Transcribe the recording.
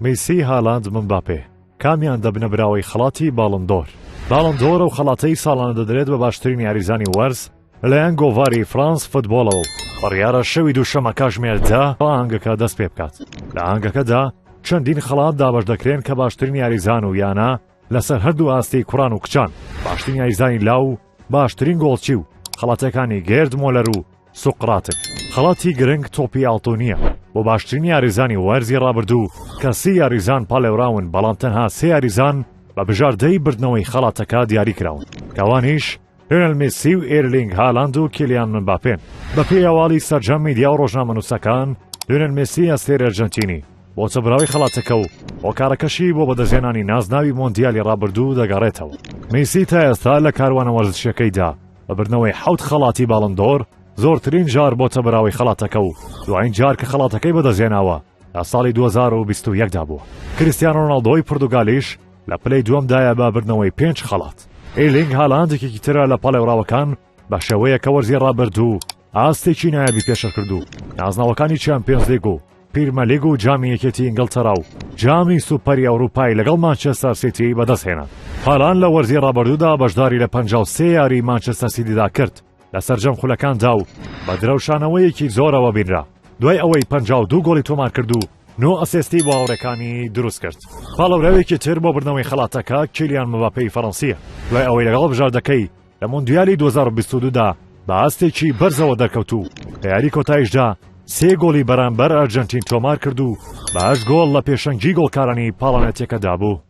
میسی، هالاند، مباپێ کامیان دەبنە براوەی خەڵاتی باڵن دۆر؟ باڵن دۆر ئەو خەڵاتەی ساڵانە دەدرێت بە باشترین یاریزانی وەرز لەلایەن گۆڤاری فرانس فوتبۆڵەوە و بڕیارە شەوی دووشەممە کاژمێر 10 ئاهەنگەکە دەست پێ بکات. لە ئاهەنگەکەدا چەندین خەڵات دابەش دەکرێن کە باشترین یاریزان و یانە لەسەر هەردوو ئاستی کوڕان و کچان، باشترین یاریزانی لاو و باشترین گۆڵچی و خەڵاتەکانی گێرد مۆلەر و سوقراتن. خەڵاتی گرنگ تۆپی ئاڵتونییە بۆ باشترین یاریزانی وەرزی ڕابردوو کە سی یاریزان پاڵێوراون بەڵام تەنها سێ یاریزان بە بژاردەی بردنەوەی خەڵاتەکە دیاری کراون کە ئەوانیش لیۆنێل مێسی و ئێرلینگ هالاند و کیلیان مباپێن. بەپێی هەواڵی سەرجەم میدیا و ڕۆژنامەنووسەکان لیۆنێل مێسی ئەستێرەی ئەرجەنتینی بۆتە براوەی خەڵاتەکە و هۆکارەکەشی بۆ بەدەستهێنانی نازناوی مۆندیالی ڕابردوو دەگەڕێتەوە. میسی تا ئێستا لە کاروانە وەرزشیەکەیدا بە بردنەوەی حەوت خەڵاتی باڵندۆر زۆرترین جار بۆتە براوەی خەڵاتەکە و دوایین جار کە خەڵاتەکەی بەدەستهێناوە لە ساڵی 2021 دا بووە. کریستیانۆ رۆناڵدۆی پورتوگالیش لە پلەی دووەمدایە بە بردنەوەی پێنج خەڵات. ئێرلینگ هالاند یەکێکی ترە لە پاڵێوراوەکان بە شێوەیەک کە وەرزی ڕابردوو ئاستێکی نایابی پێشکەش کرد و نازناوەکانی چامپیۆنزلیگ و پریمەرلیگ و جامی یەکێتی ئینگلتەرا و جامی سوپەری ئەوروپای لەگەڵ مانچێستەر سیتی بەدەستهێنا. هالاند لە وەرزی ڕابردوودا بەشداری لە 53 یاری مانچێستەر سیتیدا کرد لە سەرجەم خولەکاندا و بە درەوشانەوەیەکی زۆرەوە بینرا دوای ئەوەی 52 گۆڵی تۆمار کرد و نۆ ئەسێستی بۆ هاوڕێکانی دروست کرد. پاڵەوراوێکی تر بۆ بردنەوەی خەڵاتەکە کیلیان مباپێی فەڕەنسییە دوای ئەوەی لەگەڵ بژاردەکەی لە مۆندیالی 2022 دا بە ئاستێکی بەرزەوە دەرکەوت و لە یاری کۆتاییشدا سێ گۆڵی بەرامبەر ئەرجەنتین تۆمار کرد و بە هەشت گۆڵ لە پێشەنگی گۆڵکارانی پاڵەوانێتیەکەدا بوو.